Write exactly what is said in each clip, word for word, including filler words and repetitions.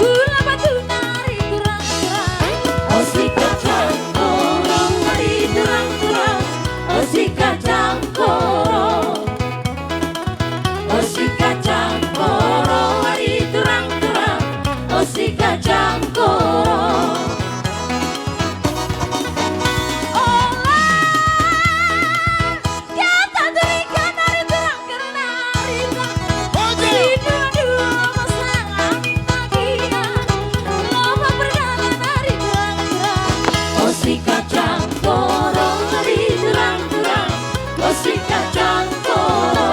Ula batu nari turang-turang. O si kacang koro ari turang-turang. O si kacang koro. O si kacang koro ari turang-turang. O si kacang koro. Olah. Kata durikan ari turang-turang. Oke. Di dua-dua masalah bagian. Loba perdalan ari turang-turang. O si kacang koro ari turang-turang. O si kacang koro.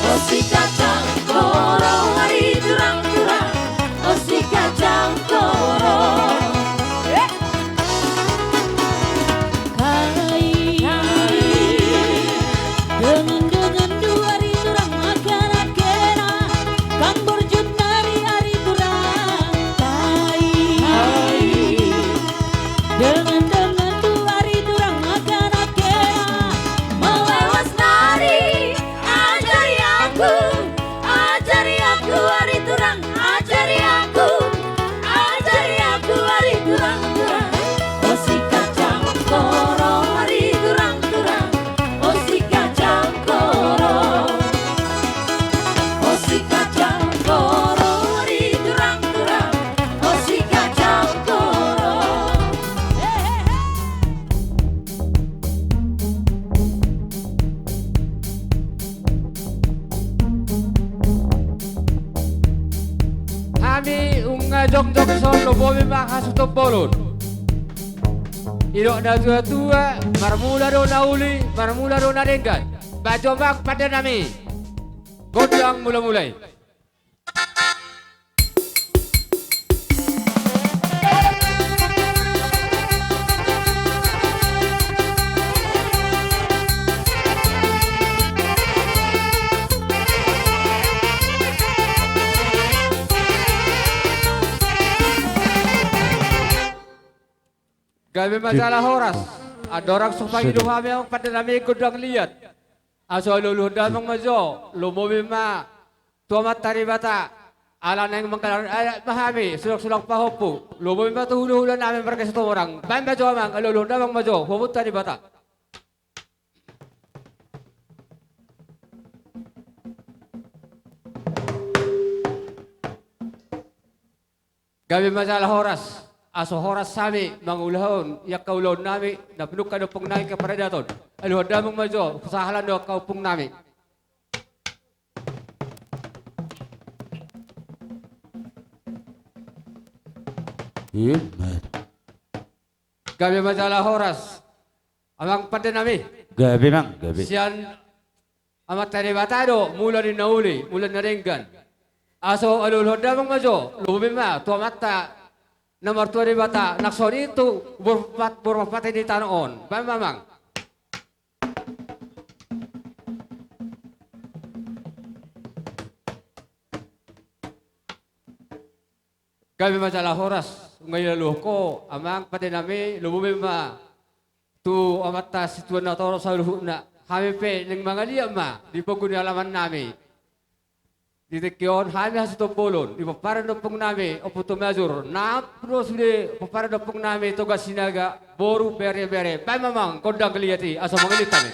O si kacang koro ari turang-turang. O si kacang koro. Eh. Kai. Kai. Dengan-dengan dua ari turang makan akena. Kang borjut nari ari turang. Kai. Kai. Dengan-dengan dua ari turang makan akena. Malewas nari. Ajari aku, ajari aku ari turang, ajari aku, ajari aku ari turang-turang. O si kacang koro ari turang-turang, o si kacang koro, o si kacang koro ari turang-turang, o si kacang koro. Hami nunga jongjong dison, lumobi ma hasuhuton bolon. Didok na tua-tua, marmula do na uli, marmula do na denggan. Bahen jo amang pande nami gondang mula-mula i. Gabe ma jala horas. Andorang so mangido hami, amang pande nami, gondang liat, aso alualuhon damang ma jo, lumobi ma tu Amanta Debata, ala naeng mangkalandit adat ma hami, sulang-sulang pahompu, lumobi ma tu hulahula nami marga Situmorang. Bahen ma jo amang, alualuhon damang ma jo tu Amanta Debata. Gabe ma jala horas, aso horas hami mangulahon angka ulaon nami na pinungka ni ompung nami angka paradaton. Alualuhon damang ma jo, husahalan do angka ompung nami. Gabe ma jala horas, amang pande nami. Gabe amang, gabe. Sian Amanta Debata do mula ni na uli, mula ni na denggan. Aso alualuhon damang ma jo, lumobi ma tu Amanta na martua Debata, nang songon i tu boru parpat-, boru parpatih ni tano on. Bahen ma amang. Gabe ma jala horas, nunga dialuhon ho amang pande nami, lumobi ma tu Amanta Situan na torop saluhutna. Hami pe naeng mangaliat ma di pogu ni alaman nami. Di tingki on hami hasuhuton bolon, di pomparan ni ompung nami Ompu Tumajur, nang pe sude pomparan ni ompung nami Toga Sinaga, boru Berebere. Bahen ma amang gondang liat i, aso mangaliat hami.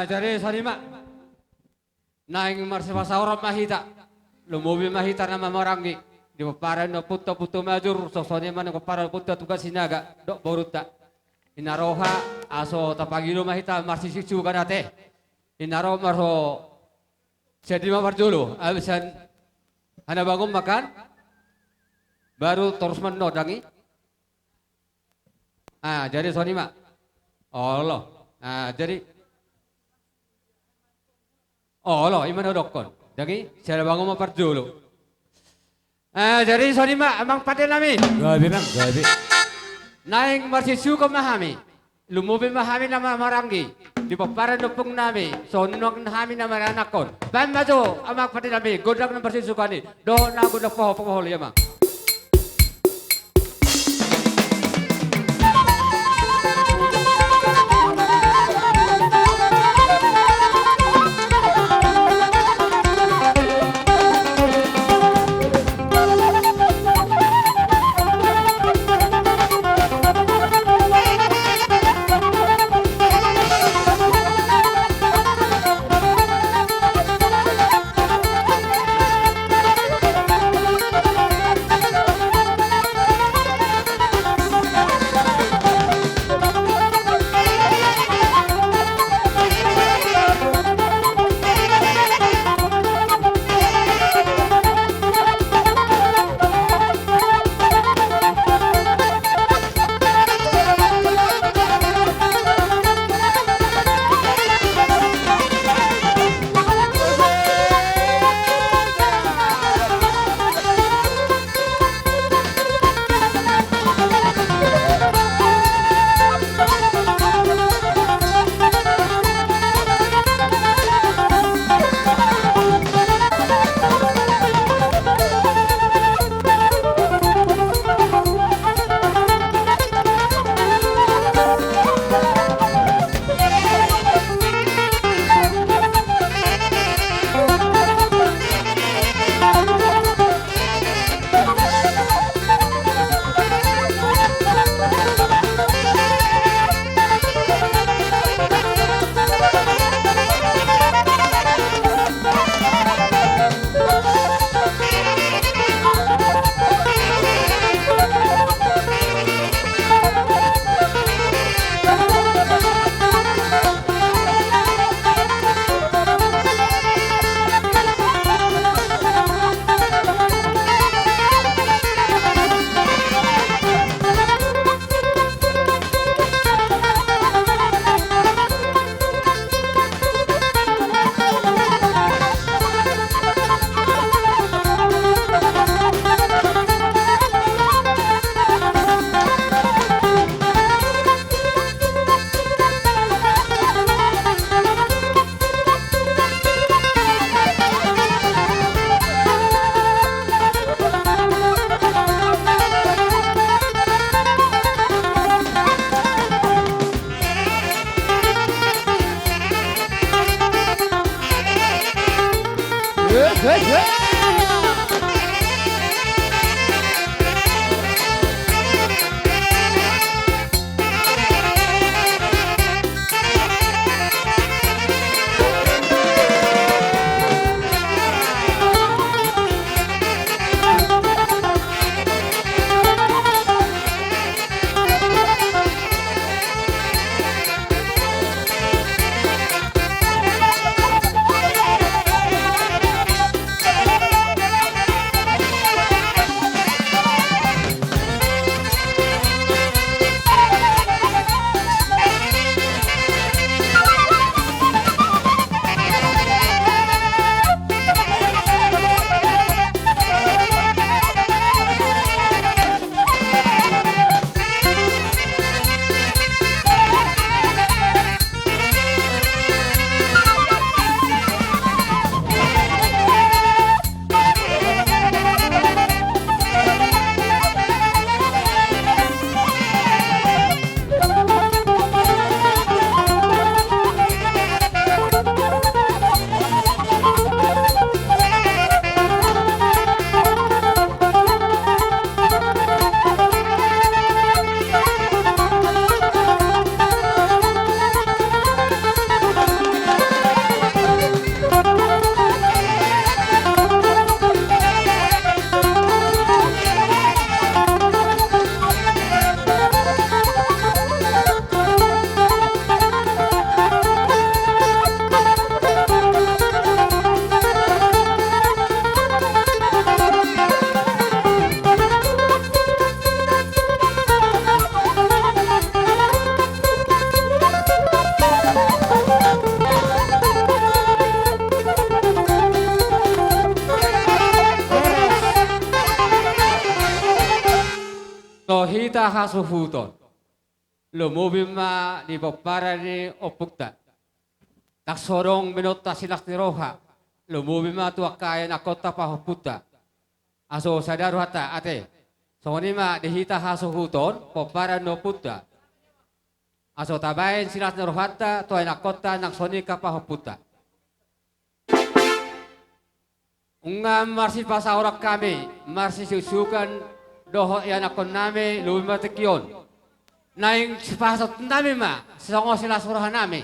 Jadi songon i ma. Naeng marsipasaoran ma hita. Lumobi ma hita na marhahamaranggi. Di pomparan ni ompunta Ompu Tumajur, songon i ma di pomparan ni ompunta Tugas Sinaga dohot borunta. Inna roha, asa tapangido ma hita marsisuksuksukan ate. Inna roha, marso. Jadi ma parjolo, abis an hanabangon ma kan. Baru torus ma on dang i. Ah, jadi songon i ma. Olo. Ah, jadi. Olo, i ma na hudokkon. Dang i, sada bangun ma parjolo. Ah, jadi songon i ma, amang pande nami. Gabe, Bang, gabe. Naeng marsisuksuksukan ma hami. Lumobi ma hami na marhahamaranggi. Di pomparan ni ompung nami, songon i nang hami na maranakkon. Baen ma jo, amang pande nami, gondang na marsisuksuksukan i. Dohot na gondang poho, poho, poho, ia ma. hasuhuton. Lumobi ma di pomparan ni ompunta. Ndang so adong binoanta silas ni roha. Lumobi ma tu angka ianakhonta pahompunta. Aso sada rohanta ate. Songon i ma di hita hasuhuton pomparan ni ompunta. Aso tabaen silas ni rohanta tu ianakhonta nang songon i angka pahompunta. Nunga marsipasaoran hami, marsisiuksaukon dohot ianakhonnami lumobi ma tingki on. Naeng sipasahat nami ma, songon silas rohanami.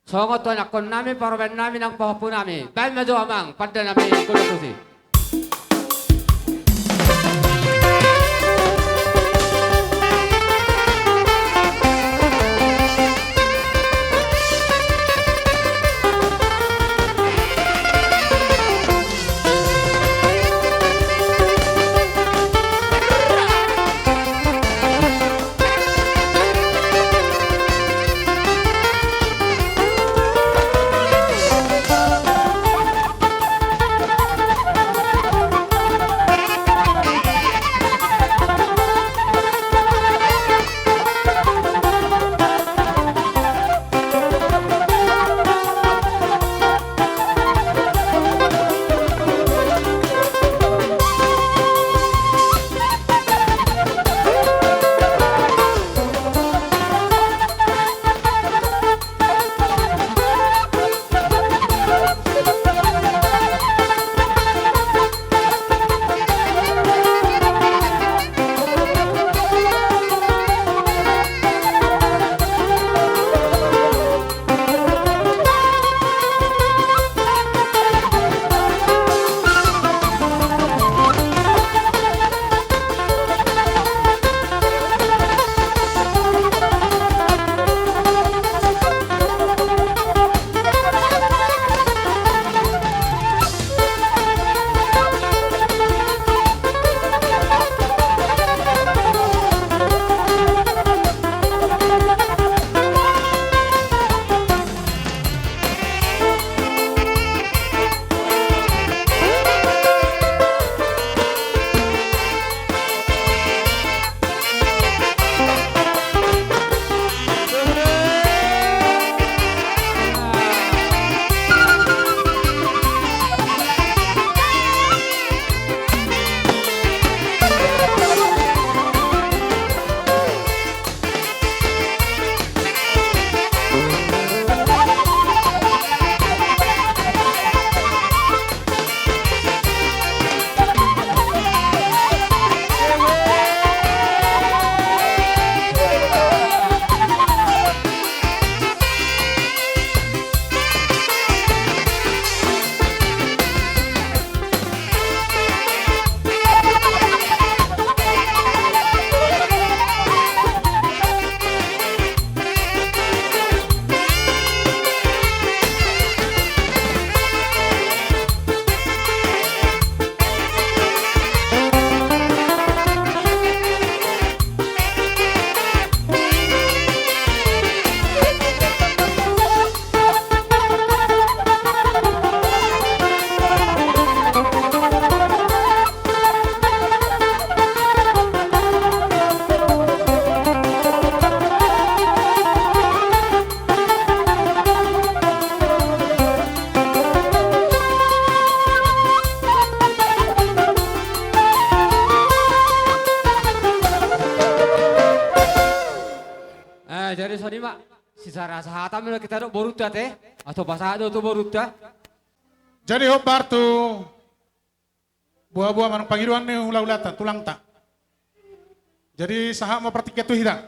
Songon tu ianakhonnami, parumaennami nang pahompunami. Baen ma jo amang, pandanami godang tusi. Eh, jadi songon i ma, sisara sahatan ma hita dohot borunta ate, atau pasahat do tu borunta. Jadi hombar tu boaboa manang pangidoan ni hulahulanta, tulangta. Jadi sahat ma partingkian tu hita.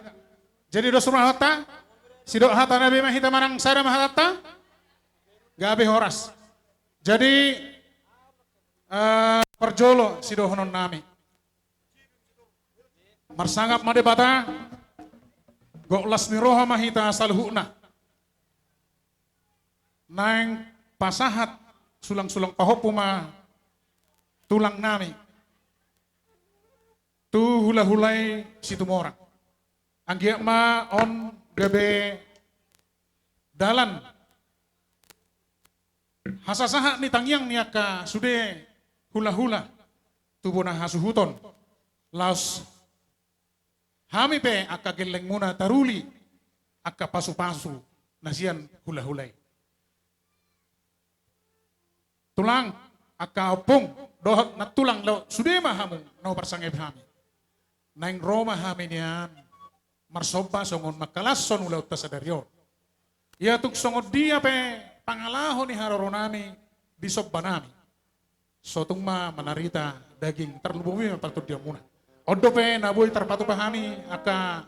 Jadi dos rohanta, sidok hata na be ma hita manang sada ma hatanta, gabe horas. Jadi, eh, parjolo sidohononnami. Marsangap ma Debata, gok las ni roha ma hita saluhutna. Naeng pasahat sulangsulang pahompu ma tulangnami tu hulahula i Situmorang. Anggiat ma on gabe dalan hasasahat ni tangiang ni angka sude hulahula tu bona hasuhuton, laos hami pe angka gellengmuna taruli angka pasupasu na sian hulahula i. Tulang, angka ompung dohot nantulang, laho sude ma hamu na huparsangapi hami. Naeng ro ma hami nian marsomba songon mangkalashon ulaonta sadari on. Ia tung songon dia pe pangalaho ni haroronami di sombanami, so tung ma manarita daging, tarlumobi ma partondionmuna. On dope na boi tarpatupa hami angka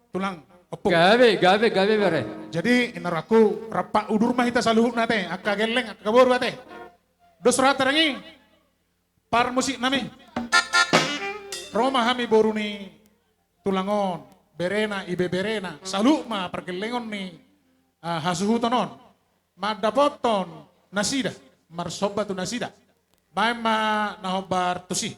tulang, ompung. Gabe, gabe, gabe, bere. Jadi, inarangku, rampak udur ma hita saluhutna ate, angka gelleng, angka boru ate. Dos rohanta dang i, parmusiknami. Ro ma hami boru ni tulang on, berena, ibeberena, saluhut ma pargellengon ni, ah, hasuhuton on. Mandapothon nasida, marsomba tu nasida. Baen ma na hombar tusi.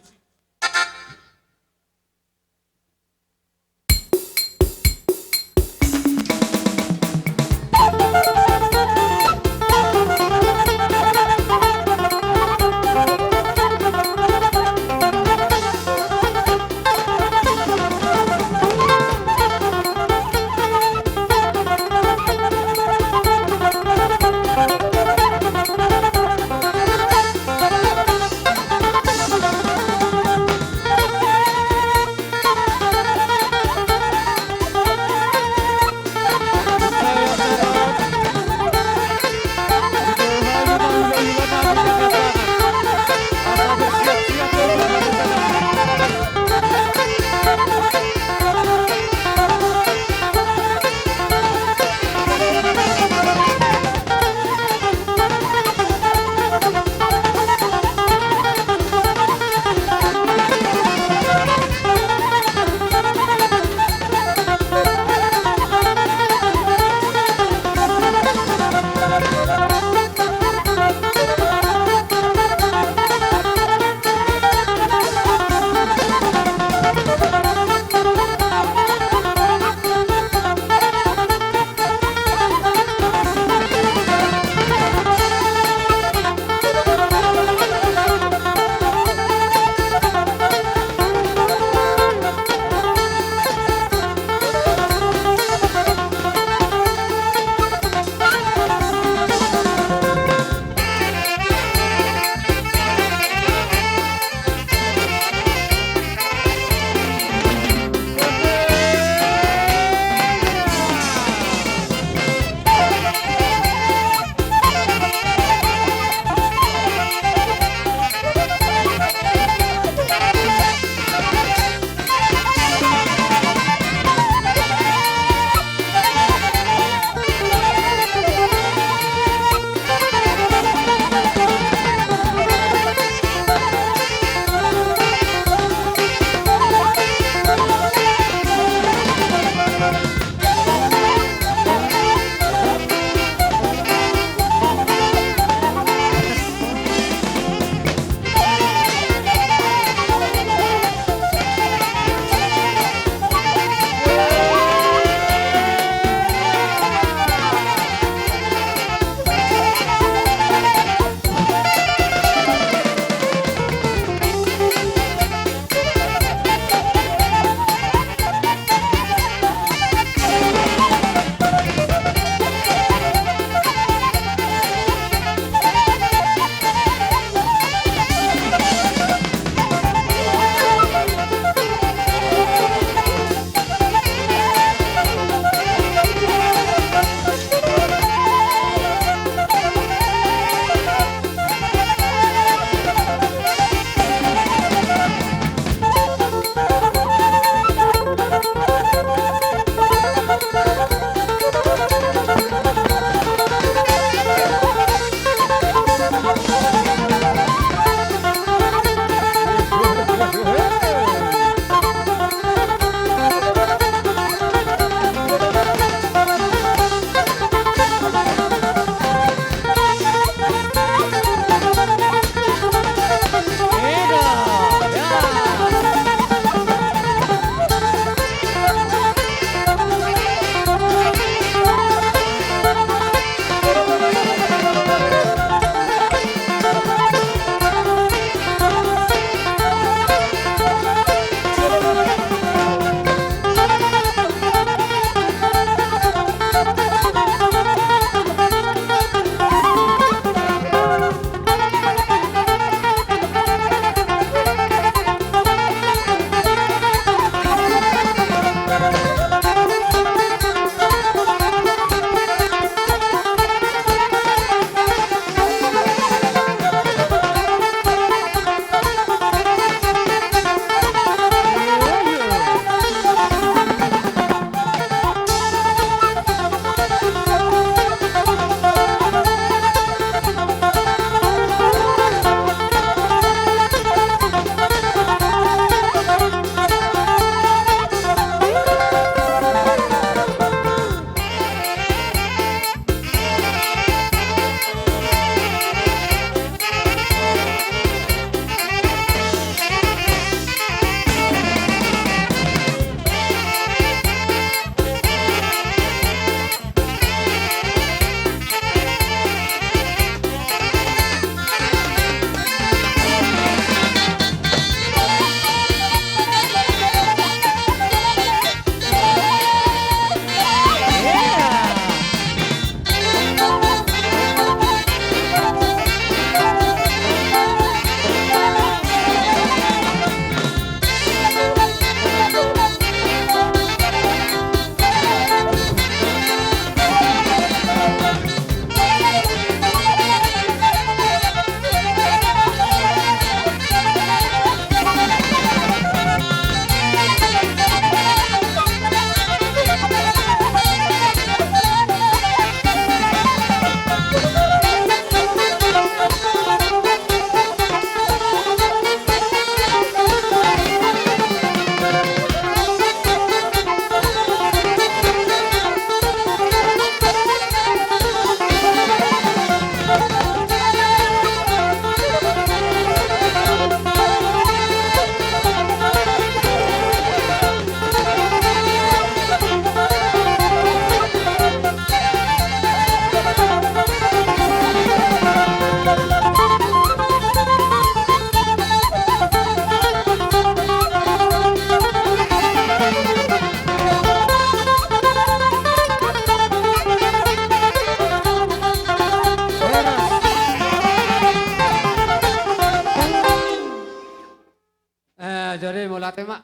ma.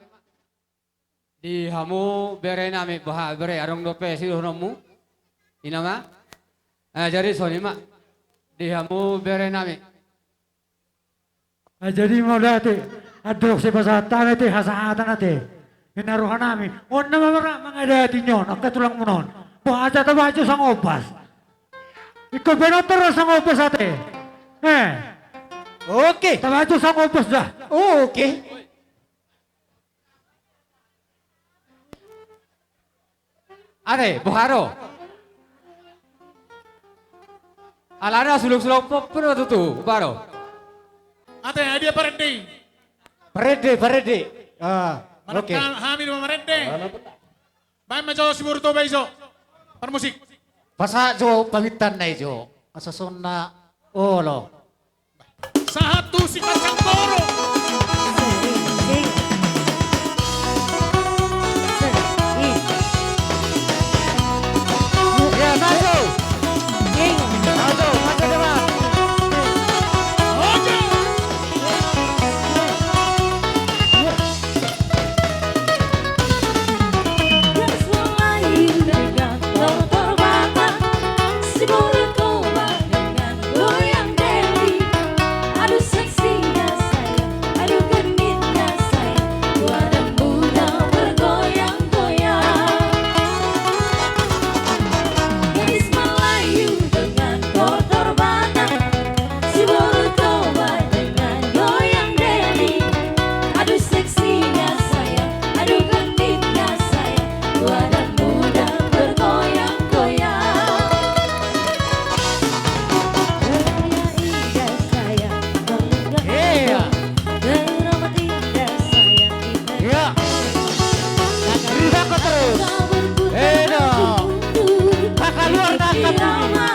Di hamu bere nami, boha bere, adong dope sidohononmu? I ma. Eh, jadi songon i ma. Di hamu bere nami. Ah, jadi molo ate, andorang sai pasahat hami ate hasahatan ate. Ninna roha nami, on nama mara mangadati on, angka tulangmuna on. Boha, asa tabahen jo sangombas. Ingkon bahen on torus sangombas ate. Eh. Oke. Tabahen jo sangombas da. Oke. Ate, boha do? Alana suluk-suluk po-, podo tutu, boha do? Ate, ai dia parende i? Parende, parende. Ah, oke. Manang hami do ma parende. Baen ma jo si boru Toba i jo. Parmusik. Pasahat jo pamintanna i jo. Asa songon na olo. Sahat tu si Kacang Toro. Ya, maju. Maju, maju, Dewa. Maju. Goyang deli, aduh seksinya sayang, aduh genitnya sayang, tua dan muda bergoyang-goyang. Gadis Melayu dengan tortor Batak, si boru Toba dengan goyang deli, aduh seksinya sayang, aduh genitnya sayang, tua dan muda bergoyang-goyang. Iya. Iya. Riba ko terus. Edo. Kakak luar, kakak bumi.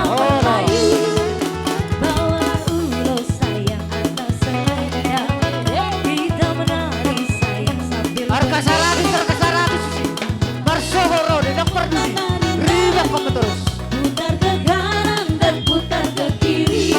Olo. Arka saratus, arka saratus. Marsogot ro, ndang parduli. Riba ko terus. Putar ke kanan dan putar ke kiri.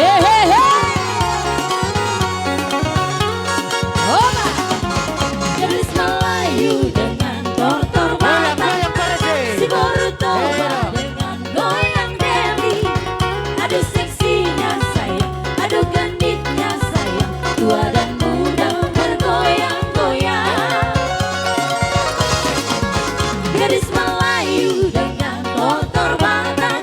Hehehe. Oba. Gadis Melayu dengan tortor Batak, si boru Toba dengan goyang deli. Aduh seksinya sayang, aduh genitnya sayang, tua dan muda bergoyang-goyang. Gadis Melayu dengan tortor Batak,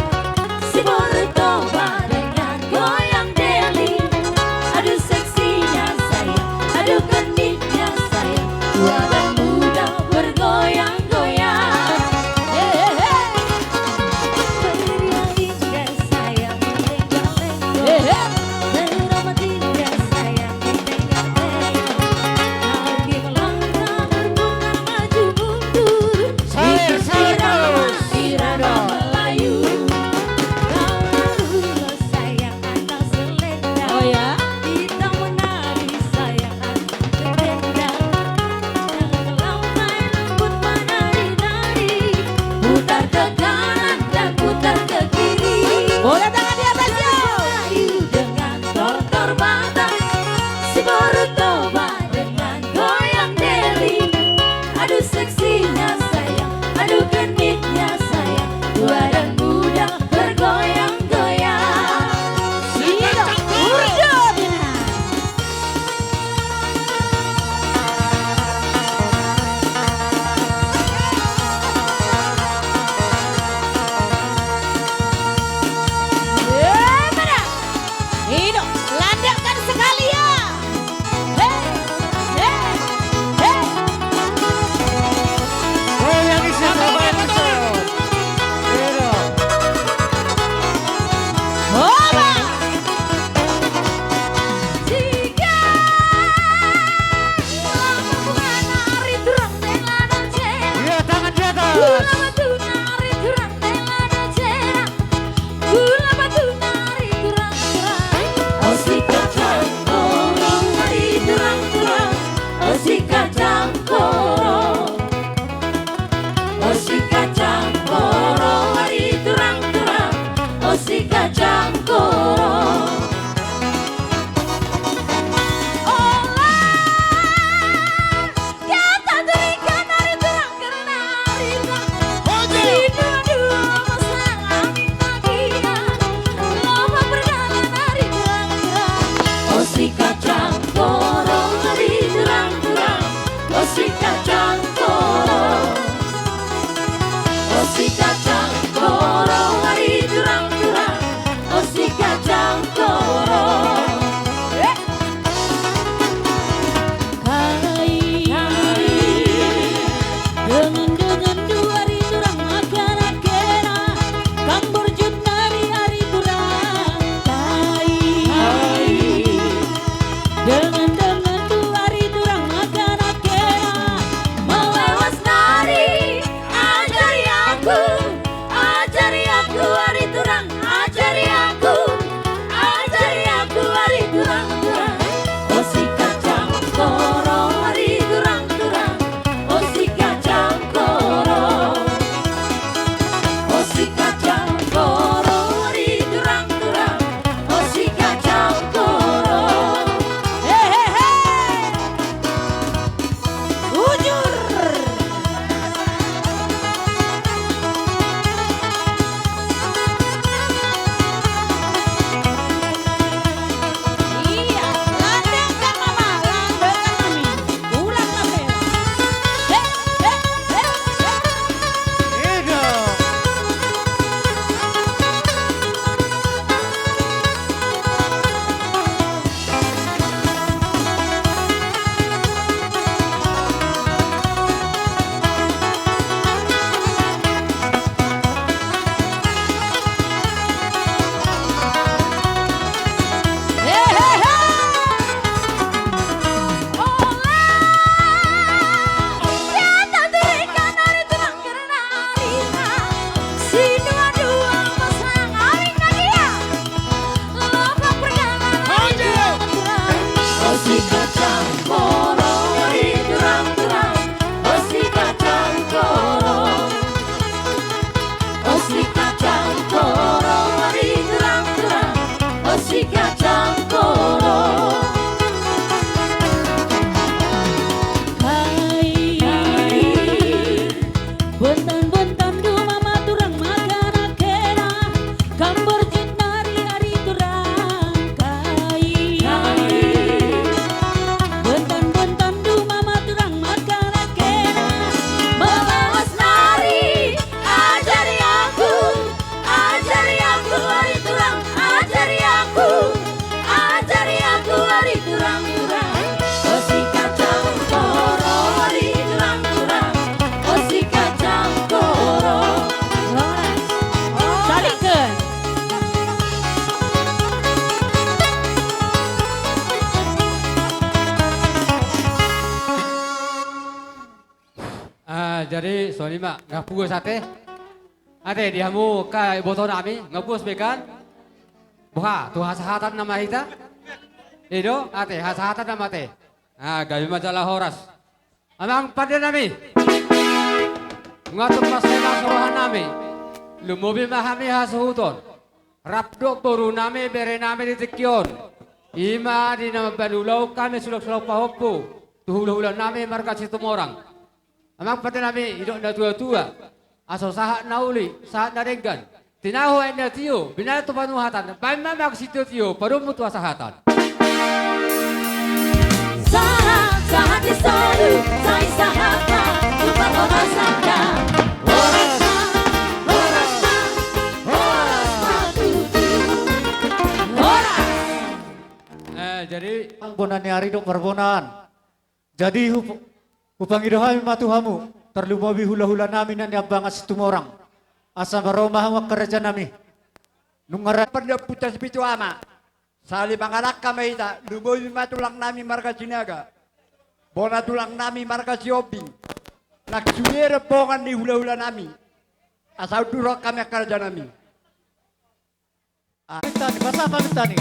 si boru Toba dengan goyang deli. Aduh seksinya sayang, aduh genitnya sayang, tua dan muda bergoyang-goyang. Hehehe. Pria indah sayang, lenggang-lenggang. Hehe. Berobat indah sayang, lenggang-lenggang. Kau di melangkah berbunga maju mundur. Sawer, sawer terus. Irama Melayu. Kau baru lo sayang anak selendang. Oh ya? Kita menari sayang anak selendang. Jadi songon i ma, nga puas ate. Ate, di hamu angka iboto nami, nga puas be kan? Boha, tu hasahatan nama hita? I do, ate, hasahatan nama ate. Ah, gabe ma jala horas. Amang pande nami. Nga tung mansai las roha nami. Lumobi ma hami hasuhuton. Rap dohot boru nami, bere nami di tingki on. I ma di na mambahen ulaon hami sulangsulang pahompu. Tu hulahula nami marga Situmorang. Amang pande nami, didok natuatua. Aso sahat na uli, sahat na denggan. Tinahu aek na tio, binahen tu panuhatan, bahen ma amang sitiotio, padomu tu hasahatan. Sahat, sahat ni solu, sai sahat ma, tu parhorasan da. Horas ma, horas ma, horas ma tutu. Horas. Eh, jadi Amang bona ni ari dohot parbonaan. Jadi hup-, hupangido hami ma tu hamu, tarlumobi hulahula nami na niambangan Situmorang. Asa ma ro ma hamu angka raja nami. Nunga ra- Pande Ompunta Sipitu Ama. Sahali mangalangka ma hita, lumobi ma tulang nami marga Sinaga. Bona tulang nami marga Sihombing. Nang sude rombongan ni hulahula nami. Asa undur roha hami angka raja nami. Ah. Pamintani, pasa pamintani.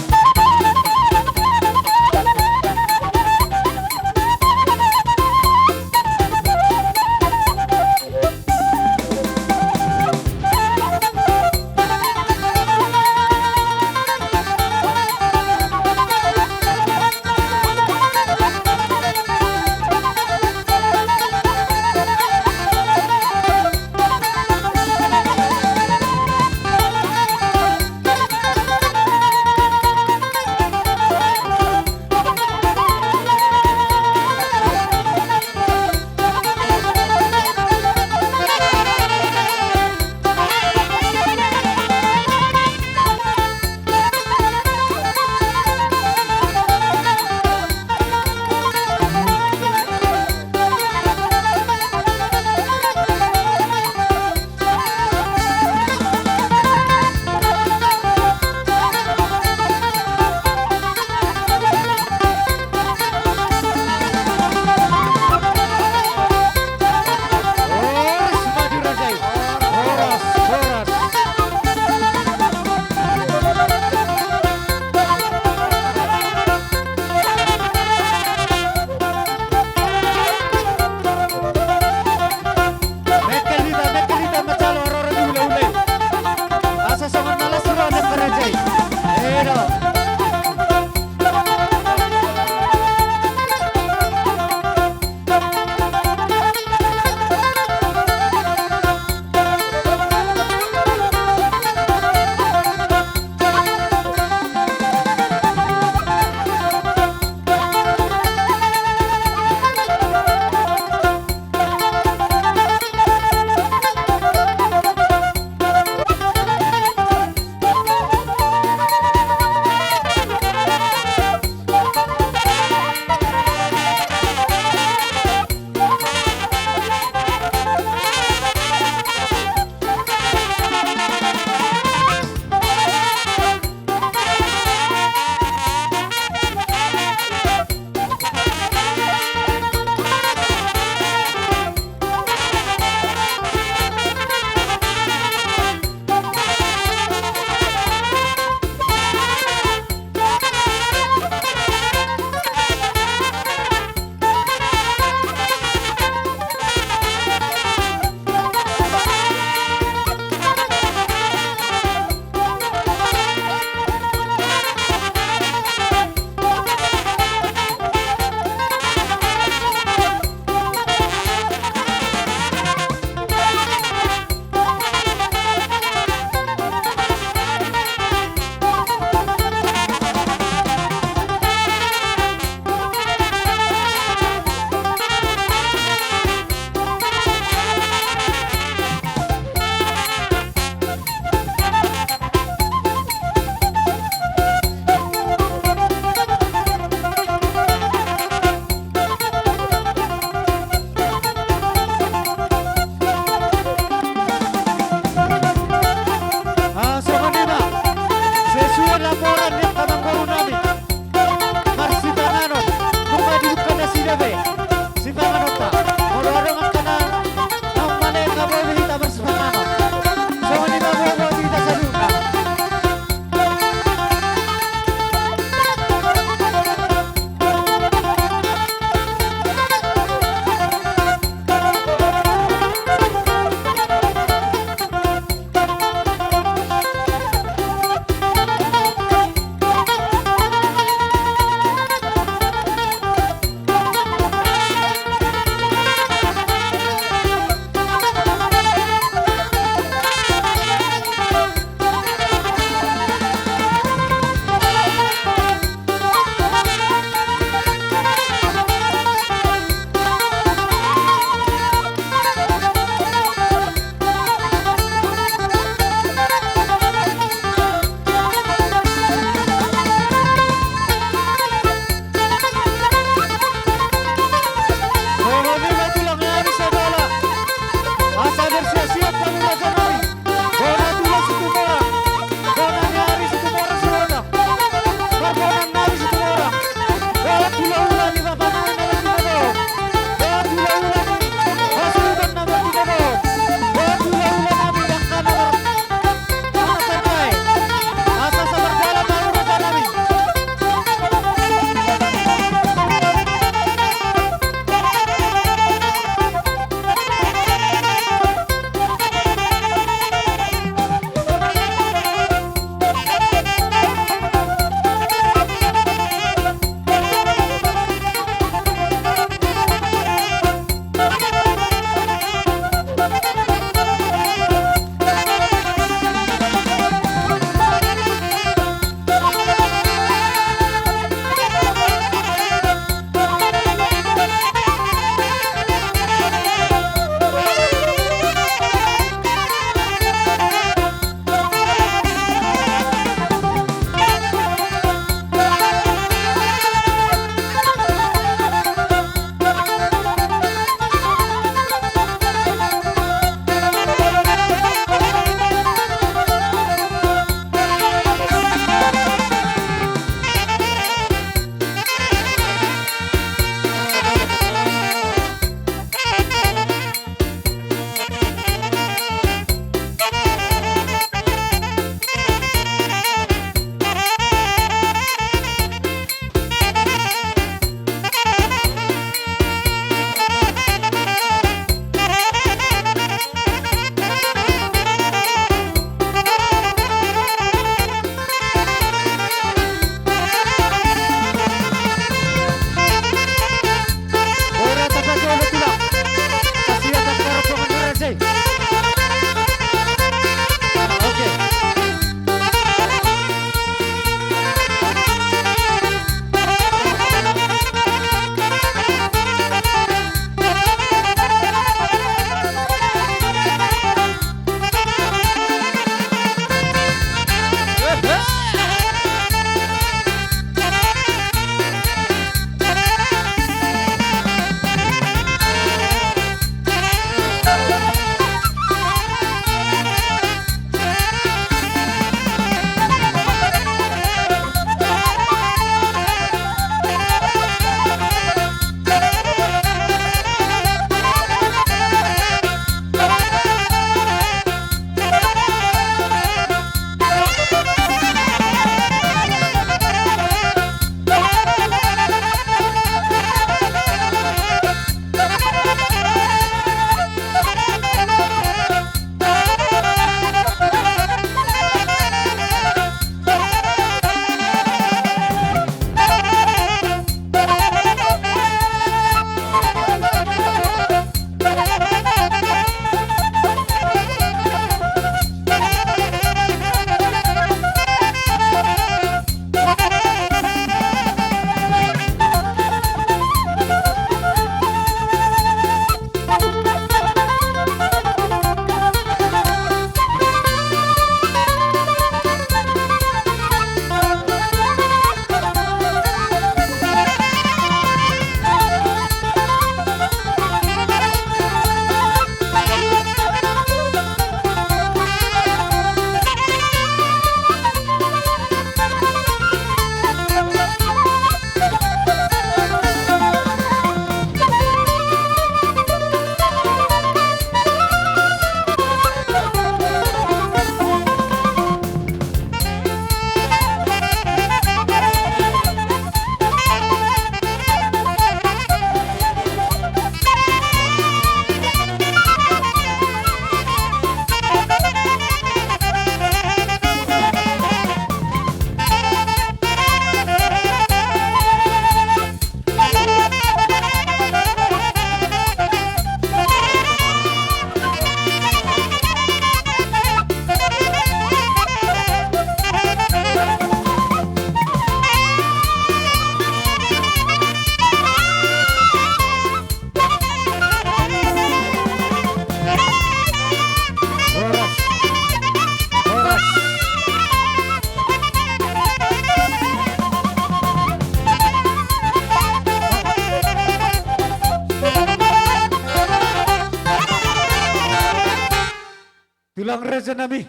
Tulang raja nami.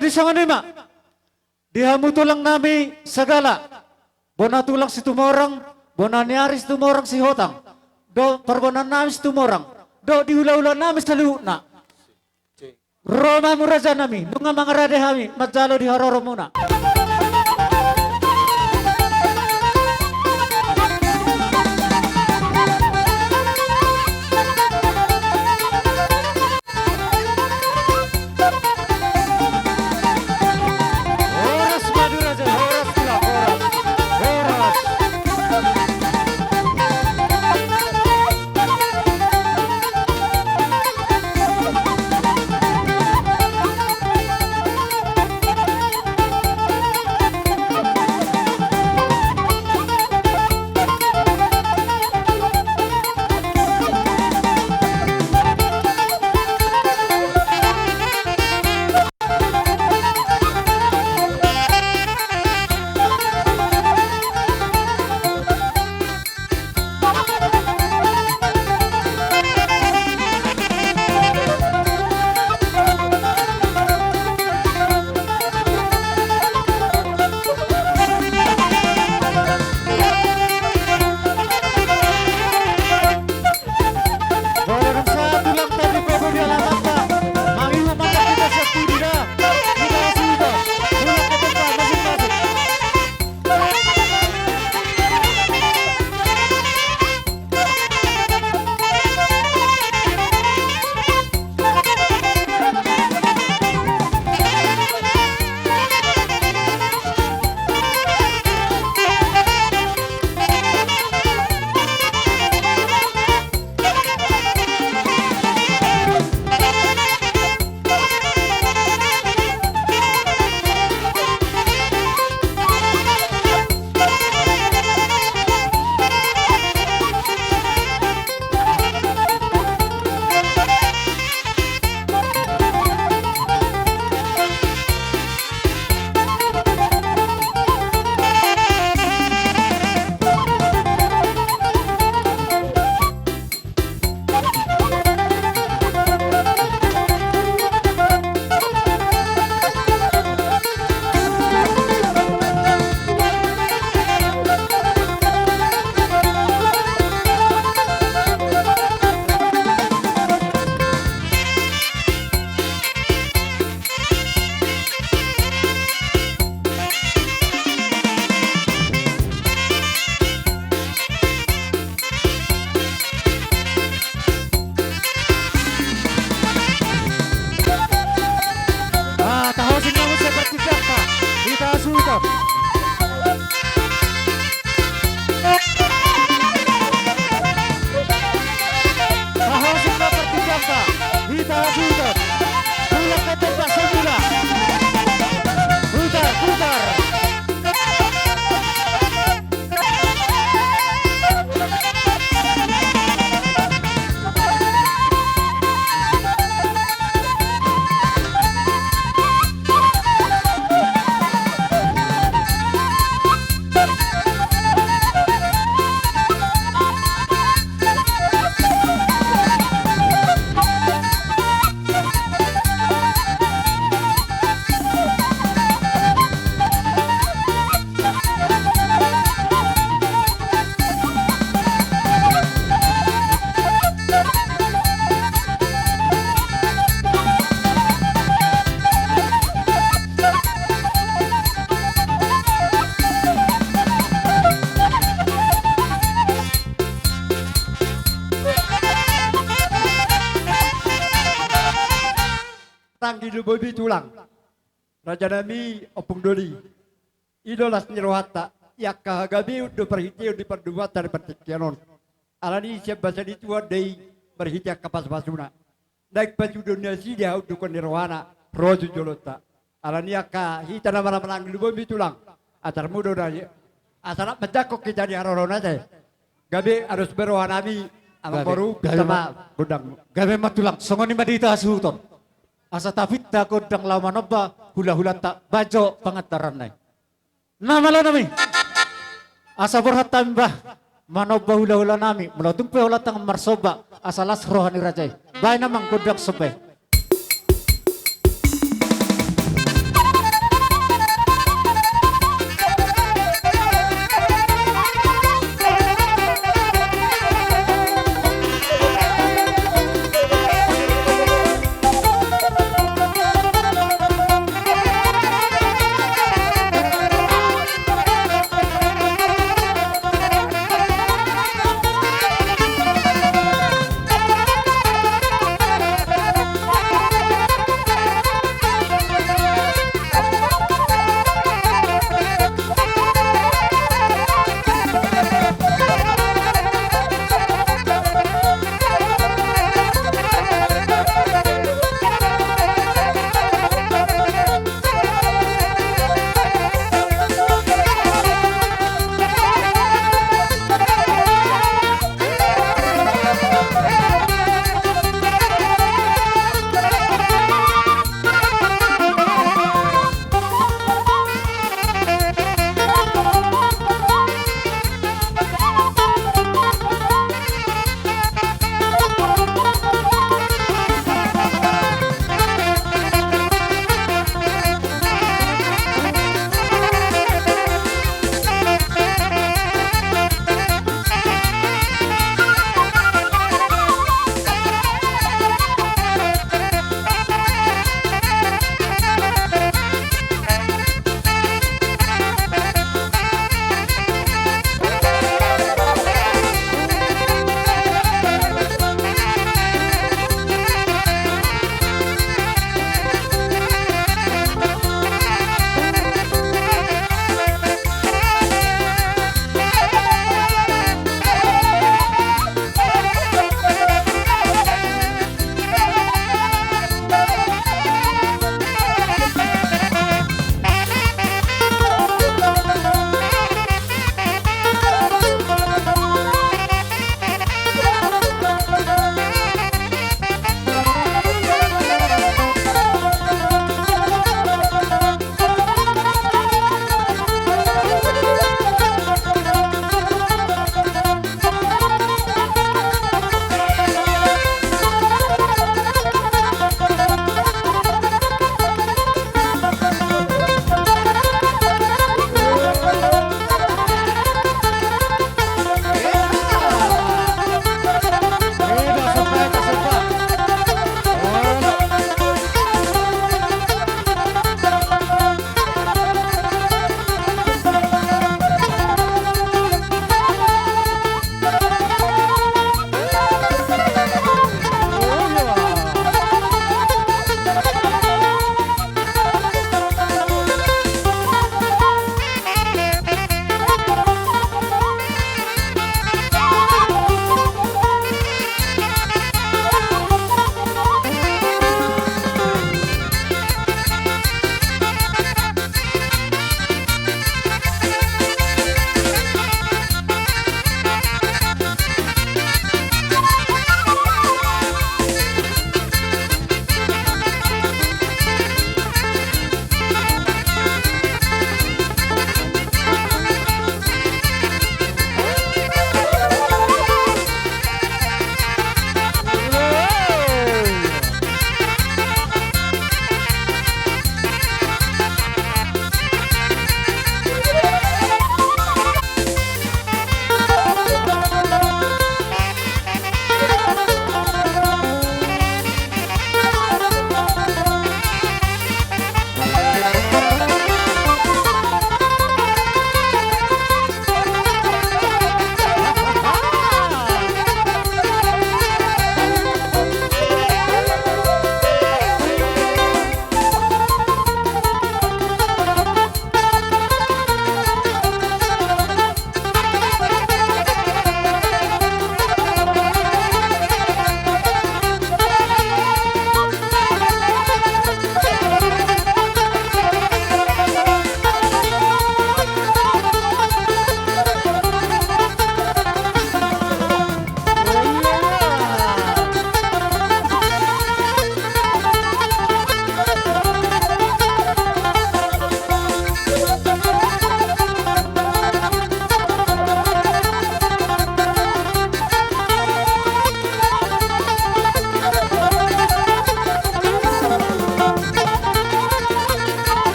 Di songon i ma. Di hamu tulang nami sagala. Bona tulang Situmorang, bona ni ari Situmorang Sihotang. Dohot pargonaan nami Situmorang. Dohot di hula-hula nami saluhutna. Ro ma hamu raja nami, nunga mangarade hami, manjalo di haroromuna. Horas Madura, horas Madura, horas. Ah, tahosing ma muse partindangta, hita hasuhuton. Tahosing ma partindangta, hita hasuhuton. Tulang Katumbak Samula. Putar, putar. Tanggi lumobi tulang. Raja nami ompung doli. I do las ni rohanta, i angka hagabeon do parhiteon ni pardomuanta di partingkian on. Alani sian basa ni Tuhan do i marhite angka pasupasuna. Naeng patuduhon nasida haundukhon ni rohana, ro tu jolonta. Alani angka hita na marhahamaranggi lumobi tulang. Acarmu do na i, asa rap manjangkon hita di haroromuna ate. Gabe ados be roha nami, amangboru, gabe, gabe ma, sama gondang. Gabe ma tulang, songon i ma di hita hasuhuton. Asa tapinta gondang laho manomba hulahulanta, bahen jo pangantaranna i. Na malo nami. Asa borhat hami bah manomba hulahula nami, molo tung pe holan tangan marsomba, asa las roha ni raja i. Bahen amang gondang somba i.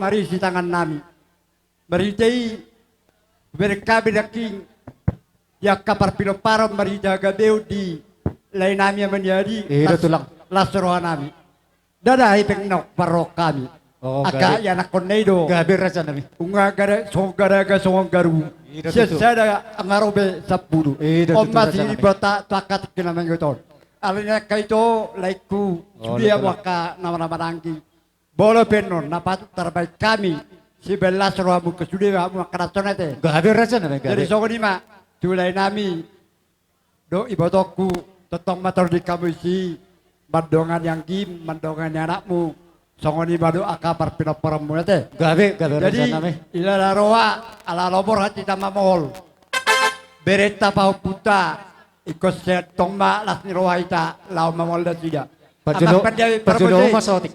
marisi tangannami. Marhite i, hubereng hami nangkin di angka parpinomparan marhite hagabeon di laenami Amaniadi. I do, las, Tulang. Las rohanami. Ndada hepeng na parrohahon hami. Oh, angka gabe. Ianakhonna i do. Gabe, rajanami. Nunga gada, songon garaga, songon garu. I do, sian tutu. Sada nunga ro be sampulu. I do, tutu, rajanami. On ma siribota tu angka tingki na mangihut on. Alani angka ito, laengku, oh, sude, Tulang, hamu angka na marhahamaranggi. Molo pe annon na patut tarbahen hami, sibahen las rohamu, sude hamu angka na songon i ate. Gabe, rajanami, gabe. Jadi songon i ma tu laenami dohot ibotongku, tongtong ma tording hamu disi mandongani anggim, mandongani anakmu. Songon i ma dohot angka parpinomparanmu ate. Gabe, gabe, rajanami. Jadi ilala roha, ala lomor hita mamohol. Berenta pahompunta, ingkon sai tong ma las ni roha hita laho mamohol nasida. Pajolo, amang pande, pajolo parmusik. Mas Otik.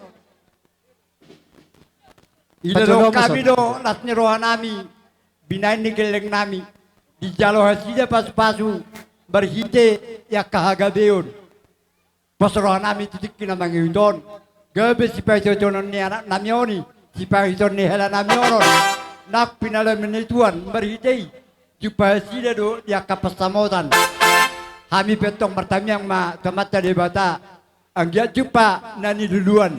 Ilalo hami do las ni rohanami, binahen ni gellengnami, dijalo nasida pasupasu marhite angka hagabeon. Pos rohanami tu tingki na mangihut on, gabe sipahitonhiton ni anaknami on i, sipahiton ni helanami on, on nang pinalua ni Tuhan marhite i. Jumpa nasida do di angka pansamotan. Hami pe tong martangiang ma tu Amanta Debata, anggiat jumpa na niluluan,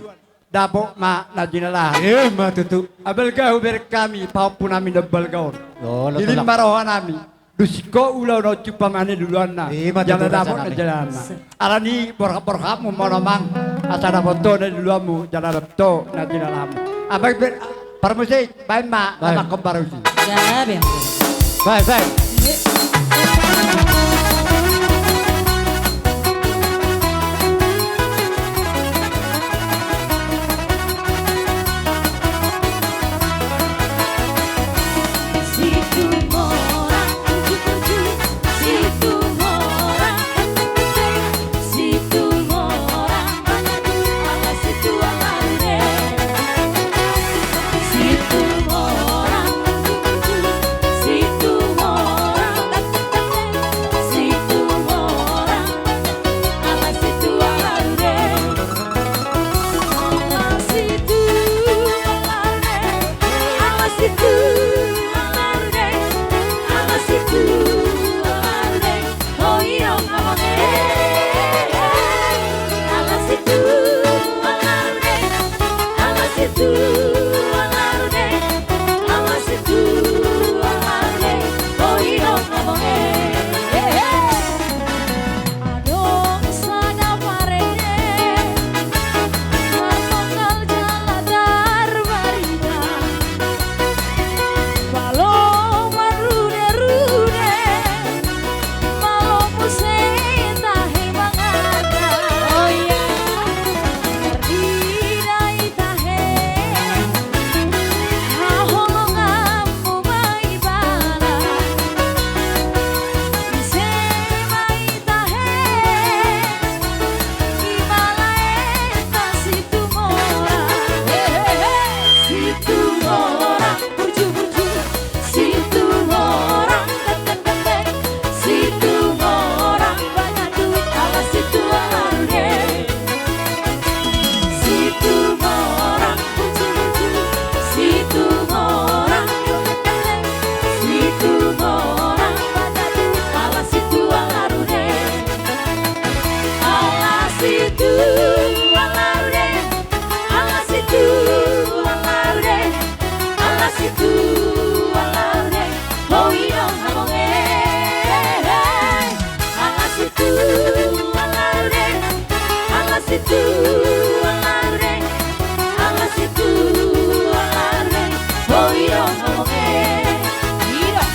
dapot ma na jinalahan. Ima tutu. Balga hubereng hami pahompunami na balga on. Olo, Tulang. Dilin ma rohanami, dung singkop ulaon on jumpa ma na niluluanna. Ima tutu, jala dapot na jinalahanna. Alani borhat-borhatmu ma on, amang, asa dapot ho na niluluanmu jala dapot ho na jinalahanmu. Amang, parmusik, bahen ma, bahen, amang, parmusik. Gabe. Bahen, bahen. Adong sada parende, martonggal jala tarbarita, malo marrude-rude, malo muse tahe mangangan. Oh iya. Marnida i tahe, haholonganmu ma ibana. Ise ma i tahe, i ma lae na Situmorang. He, he, he. Situmorang burju-burju, Situmorang ganteng-ganteng, Situmorang banyak duit, ala Situmorang deh. Situmorang burju-burju, Situmorang ganteng-ganteng, Situmorang banyak duit, ala Situmorang deh. Ala Situmorang deh. Ala Situmorang deh, ala Situmorang deh, boi do hamonge. Ala Situmorang deh, ala Situmorang deh, ala Situmorang deh, boi do hamonge. Ida.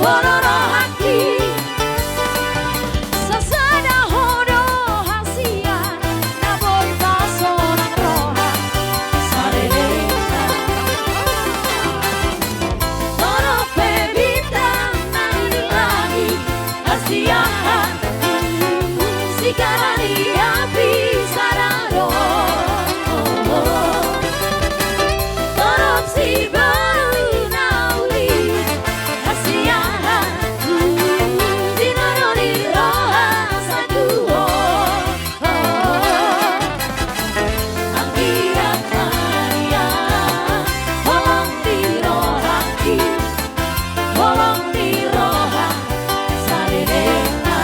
Olo rohangki, sasada ho do hasian, na boi pasonang roha salelengna. Torop pe bintang na di langit, hasian, sigara ni api sada do. Torop siboru na uli, hasian, di nono ni roha sandok ho. Anggiat maria, holong ni rohangki, holong ni roha salelengna.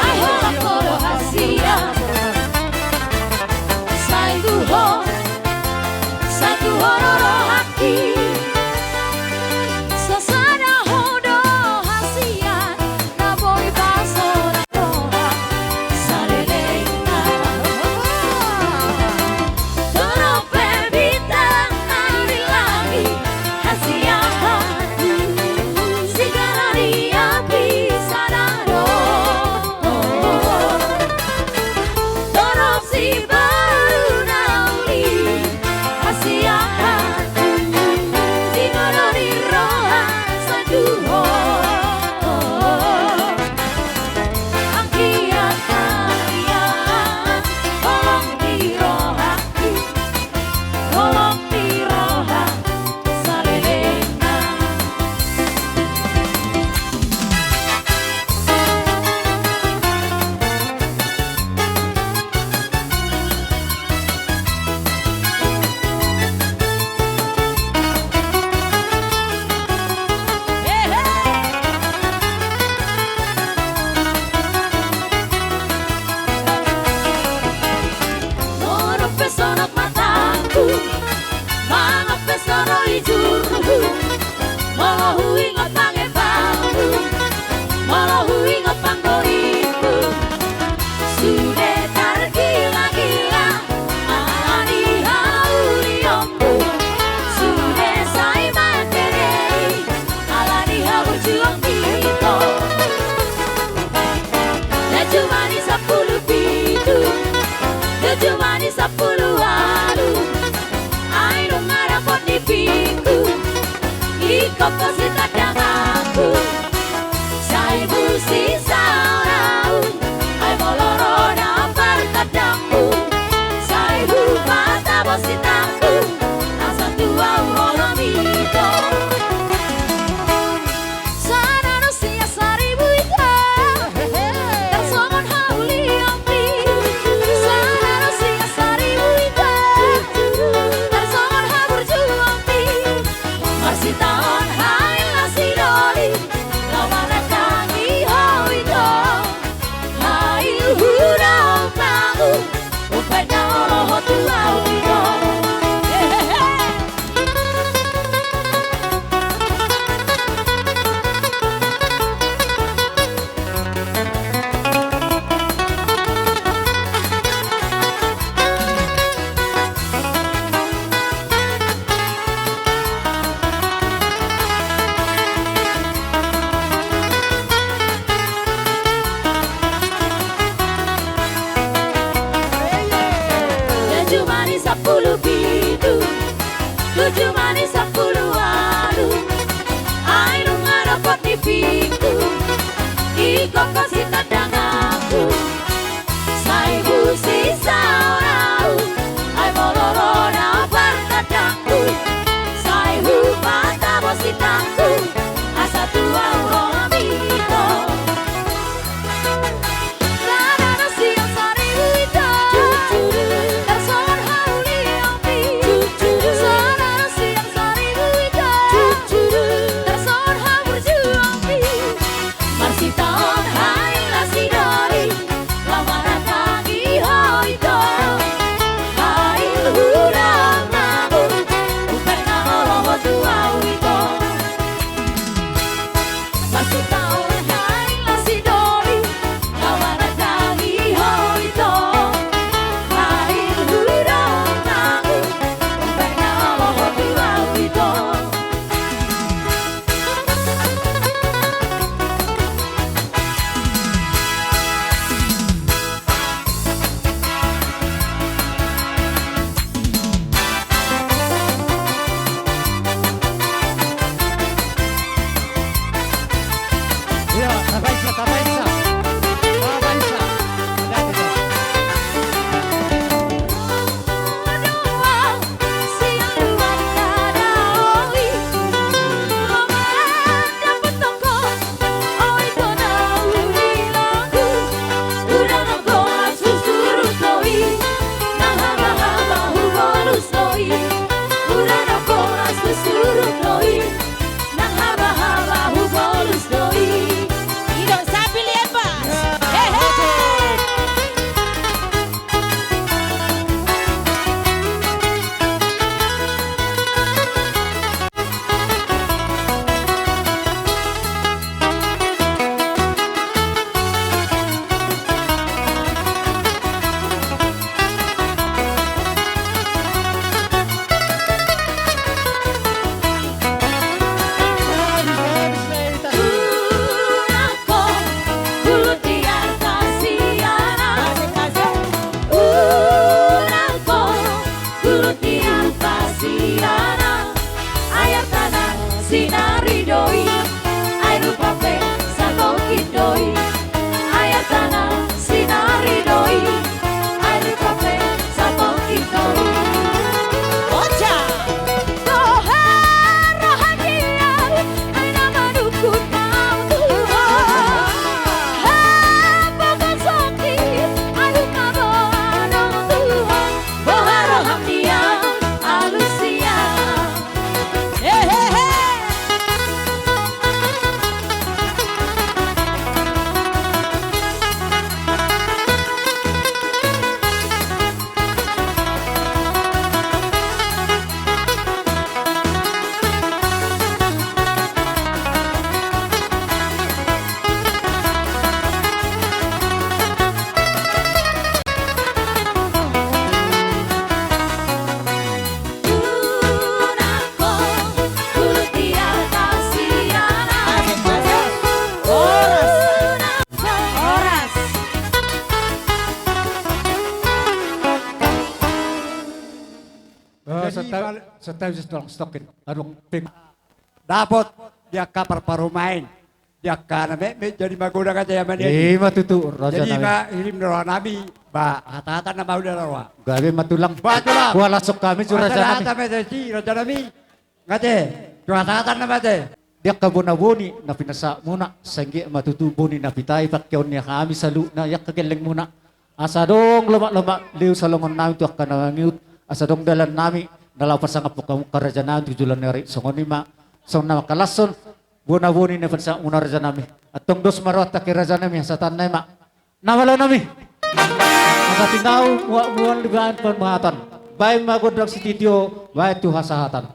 Ai holan ho do hasian, sai tu ho, sai tu ho rohangki. Sasada ho do hasian, na boi pasonang roha salelengna. Torop pe bintang na di langit, hasian, sigara ni api sada do. Torop siboru na uli, hasian, di nono ni roha sandok ho. Anggiat maria, holong ni rohangki, holong ni roha salelengna. Molo pe sonop matangku, mangan pe sonop ijurhu, molo huingot pangebamu, molo huingot panggoimu, sude targila-gila ala ni haulianmu, sude sai manderei ala ni haburjuon ito. Tujuh manis sampulu pitu, tujuh manis sampulu ualu, ai nunga dapot nipingku, ingkon ho sitandanganku. Sai husisaon au, ai molo ro na partandangmu, sai hupatabo sitangku, asa tu au holong ito. Sada do sian saribu ito, tarsongon haulianmi. Sada do sian saribu ito, tarsongon haburjuonmi. Marsitaon hail na sidoli, laho manandangi ho ito. Hail huda ombamu, umbahen na olo ho tu au ito. Tujuh manis sampulu pitu, tujuh manis sampulu ualu, ai nunga dapot nipingku, ingkon ho sitandanganku. Sai husisaon au, ai molo ro na partandangmu, sai hupatabo sitangku, asa tu au holong ito. Sada do sian saribu ito, tarsongon haulianmi. Sada do sian saribu ito, tarsongon haburjuonmi. Marsitaon hail na sidoli, laho manandangi Sinari do i, ai rupa pe satongkin do i. Ai artana sinari do i, ai rupa pe satongkin do i. Oja! Boha roham di au, ai na manungkun au tu ho. Haposan songkit, ai hupaboan tu ho. Boha roham di au, alusia. Dapot di angka parparumaen, di angka na metmet jadi magodang ate, ama ni. Ima tutu, raja nami. Jadi ma hirim ni roha nami, ba, hata-hata na mauliate. Gabe ma tulang. Ba tulang. Hualashon hami tu raja nami. Hata-hata ma tusi, raja nami. Nga ate, tu hata-hata na ma ate. Di angka bona-boni na pinasahat muna, sai anggiat ma tutu boni na pita i pangkeon ni hami saluhutna di angka gelleng muna. Asa adong lomak-lomak lehon salongan nami tu angka na mangihut, asa adong dalan nami na laho pasangaphon hamu angka raja nami tu joloan ni ari. Songon i ma, songon na manghalashon bona-boni na pinasahat muna, raja nami. Antong dos ma rohanta, angka raja nami, hasahatan nami ma. Na malo nami. Asa tinau muak-muak di baen pamahatan. Baen ma gondang sitio, baen tu hasahatan.